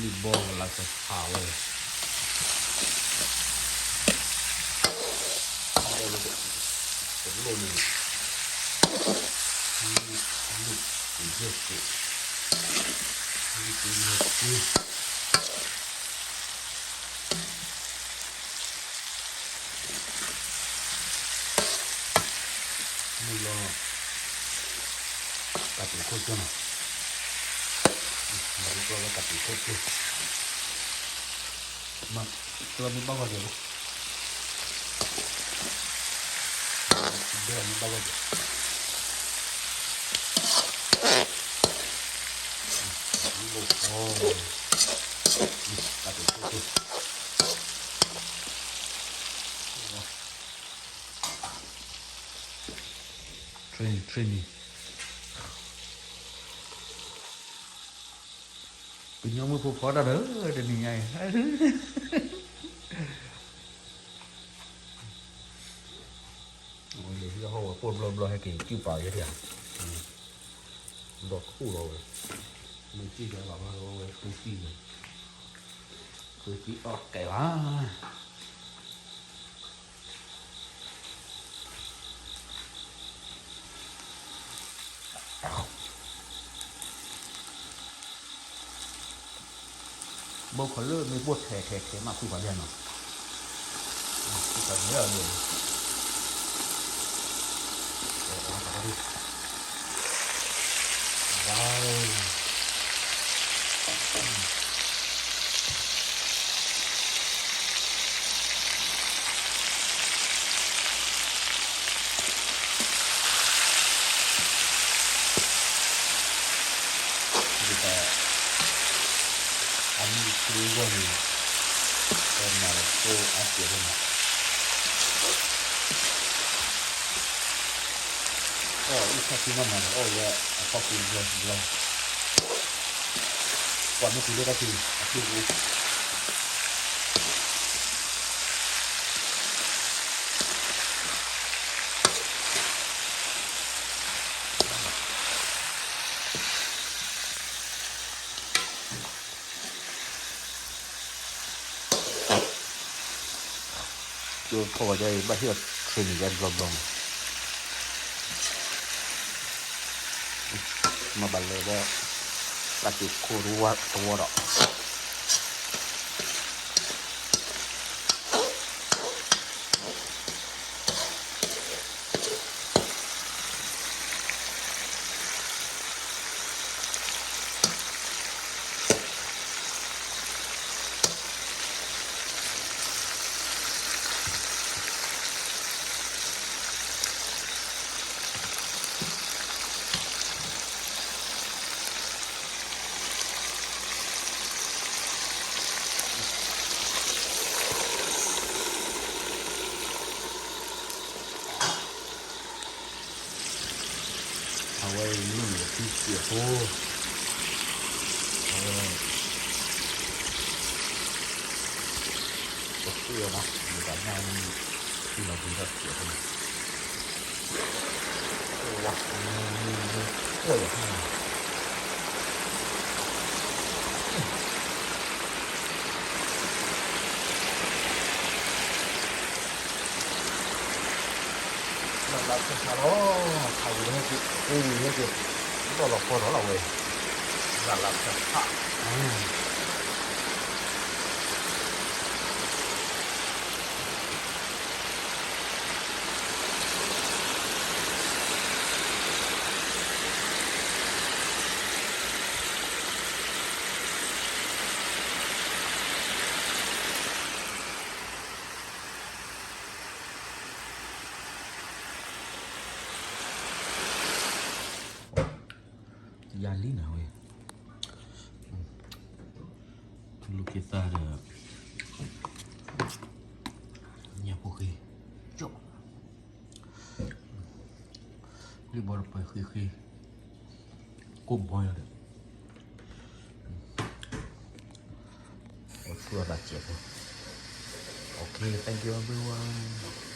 ဘီလၢကဖးဝဲ, ဘီလၢကလိၣ်န့ၣ်, လွံၢ်, လွံၢ်, လွံၢ်, လွံၢ်, လွံၢ်, မုၢ်လီၤ, တၢ်ပ့ၤခိၣ်ကၠိနီၤ, မုၢ်လီၤတၢ်ပ့ၤခိၣ်ကၠိ, မ့ၢ်ဘၣ်ဂီၢ်ကဲၤ, မ့ၢ်ဘၣ်ဂီၢ်ကဲၤ, တၢ်ပ့ၤခိၣ်ကၠိ train train န့ၣ်, ကညီမုၢ်ဖိဖီတၢ်ဒီး တနံၤညါအံၤ, ဟီၣ်ဝဲပိၢ်ဘျီဘျီဟဲက့ၤ ကၠူၣ်ပာ်ယဲဒၣ်, ဒီးခူၣ်လီၤဝဲ, မ့ၢ်ကၠူၣ်ကဲဘၣ်ဘျီဝဲ ဃုသံၣ်န့ၣ်, ဃုသံၣ်အီၣ်ကဲဘၣ် ဘိခိၣ်လၢမ့ၢ်ဘိၣ်ထဲထဲထဲမး ဖုပှၤလၢနီၤ, ဖုပှၤလၢန့ၣ်, ဝါ ဒ်သိး အမံၤချံဂီၢ်န့ၣ် ပမၤလၢကိၣ်အါစဲးလီၤမး, အီၣ်အုၣ်ခီၣ်ထံမးမးန့ၣ် အီၣ်ဝဲအဖီၣ်ဃုဘျီဘျီ, ပှၤမ့ၢ်တုၤလၢတၢ်ဖံးအဖုၣ် ကၠိဖီၣ်ဝဲဒၣ်အံၤ ဘၣ်ဟ့ၣ်အီၤ training ဒ်ဘျီဘျီမး, မ့ၢ်ဘၣ်လဲၤဒီး တၢ်က့ၤခိၣ်တဝီတဝီဒီး အဝဲအံၤမ့ၢ်န့ၣ် ပထံၣ်စဲးဖိ, အဝဲ ပဃ့အီၤနီၤ မတၤညါဝဲန့ၣ် ထံၣ်လီၤပှဲၤထီၣ်စဲးဖိန့ၣ် ဝါမ့ၢ်မ့ၢ်မ့ၢ်ကွၢ်ယၤ လၢလၢဖၢဖၢလီၤ ခးဝံၤဟဲက့ၤ အိၣ်ဝံၤဟဲက့ၤ ဒီးလီၤဖီထီၣ်လီၤဝဲ လၢလၢဖၢဖၢ ယၤလံနၤဝဲ ထူလူၤက့ၤသးဒီး ညၣ်ဖိဃ့ ကၠီၣ် လံၣ်ဘီတပၢၤဃ့ဃ့ ကိၣ်ဘီယီၤဒီး ပဆူအသးစဲးဖိ Okay, thank you everyone.